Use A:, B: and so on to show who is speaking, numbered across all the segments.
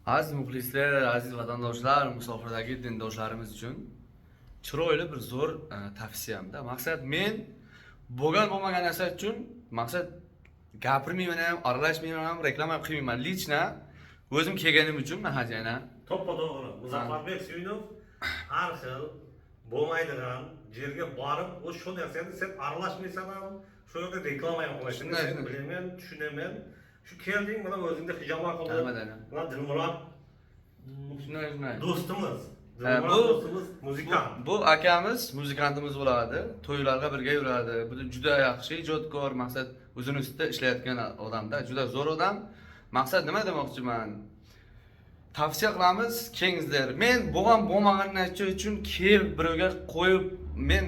A: Aziz muxlislar, aziz vatandoshlar, musofirdagi dindoshlarimiz uchun chiroyli bir zo'r tavsiyamda. Maqsad, men bo'lgan bo'lmagan narsa uchun maqsad gapirmayman ham, aralashmayman ham, reklama ham qilmayman. Лично o'zim kelganim uchun man hajana.
B: To'ppa to'g'ri. Muzaffarbek Suyunov har xil bo'lmaydigan yerga borib, o shu narsani sen aralashmaysan ham, shu yerda reklama ham qilmaysan.
A: Shunday,
B: Sen
A: shunday.
B: bilaman, tushunaman. Shu kelding, mana o'zingda hijoma qilib,
A: Rahmat, aka.
B: mana Dilmurod
A: Shunday.
B: do'stimiz.
A: Ha,
B: Dilmurod do'stimiz muzikant.
A: Bu akamiz muzikantimiz bo'ladi. To'ylarga birga yuradi. Bu juda yaxshi ijodkor, maqsad o'zini ustida ishlayotgan odamda, juda zo'r odam. Maqsad nima demoqchiman? Tavsiya qilamiz, kelingizlar. Men bo'lgan bo'lmagan narsa uchun kelib birovga qo'yib, men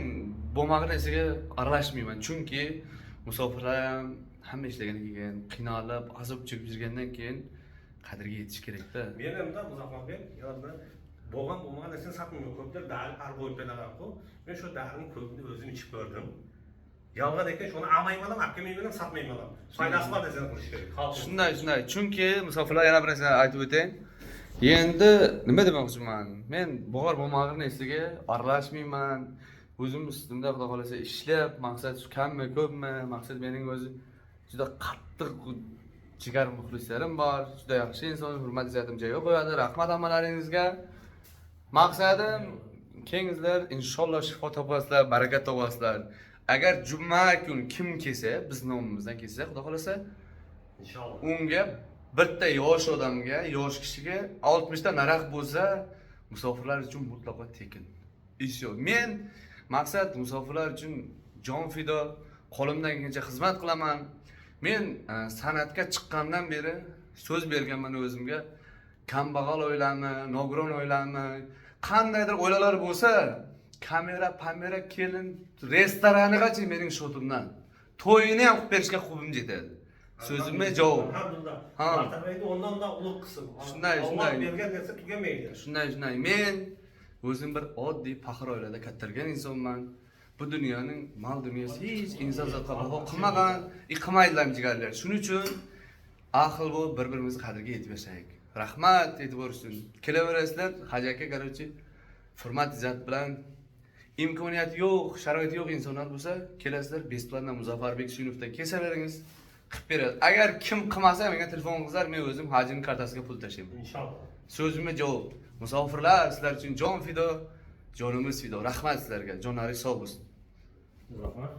A: bo'lmagan narsaga aralashmayman. Chunki musofirlar ham hamma ishlagandan keyin, qiynalib, azob chekib yurgandan keyin qadriga yetish kerakda.
B: Men hamda Muzaffarbek yana bo'lgan bo'lmagan narsani sotmayman. Ko'plar dori ar qo'yib beradi. Men shu dorini ko'pini o'zim ichib ko'rdim. Yolg'on ekan, shuni olmayman ham, olib kelmayman ham, sotmayman ham. Foydasi bor narsani qilish kerak. Xalq.
A: Shunday. Chunki musofirlar, yana bir narsani aytib o'tay. Endi nima demoqchiman? Men bor bo'lmagan narsaga aralashmayman. O'zim ustimda, xudo xohlasa, ishlab, maqsad shu kammi, ko'pmi, maqsad mening o'zi juda qattiq jigar muxlislarim bor. Juda yaxshi inson, hurmat izzatim joyiga qo'yadi. Rahmat hammalaringizga. Maqsadim, kelingizlar, inshaalloh shifo topasizlar, baraka topasizlar. Agar juma kun kim kelsa, biz nomimizdan kelsa, xudo xohlasa,
B: Inshaalloh.
A: unga, bitta yosh odamga, yosh kishiga 60 ta nariroq bo'lsa, musofirlar uchun mutlaqo tekin. Ish yo'q. Men maqsad musofirlar uchun jon fido, qo'limdan kelgancha xizmat qilaman. Men san'atga chiqqandan beri so'z berganman o'zimga: kambag'al oilami, nogiron oilami, qandaydir oilalar bo'lsa, kamera pamera, kelin restoranigacha mening счёт imdan, to'yini ham qilib berishga quvvim yetadi. So'zimga javob.
B: Alhamdulillah.
A: Ha.
B: Martabangni ondan da ulug' qilsin.
A: Shunday,
B: Alloh
A: shunday.
B: bergan narsa tugamaydi.
A: Shunday. Men o'zim bir oddiy paxir oilada kattargan insonman. Bu dunyoning mol dunyosi hech inson zotga vafo qilmagan и qilmaydilar ham, jigarlar. Shuning uchun ahil bo'lib, bir birimizni qadriga yetib yashaylik. Rahmat e'tibor uchun. Kelaverasizlar hoji aka, короче, hurmat izzat bilan. Imkoniyati yo'q, sharoiti yo'q insonlar bo'lsa, kelasizlar, бесплатно Muzaffarbek Suyunovdan kelsalaringiz, qilib beradi. Agar kim qilmasa, menga telefon qilsalar, men o'zim hajini kartasiga pul tashlayman.
B: Inshaalloh.
A: So'zimga javob. Musofirlar, sizlar uchun jon fido, jonimiz fido. Rahmat sizlarga, jonlaringiz sog' bo'lsin.
B: Rahmat.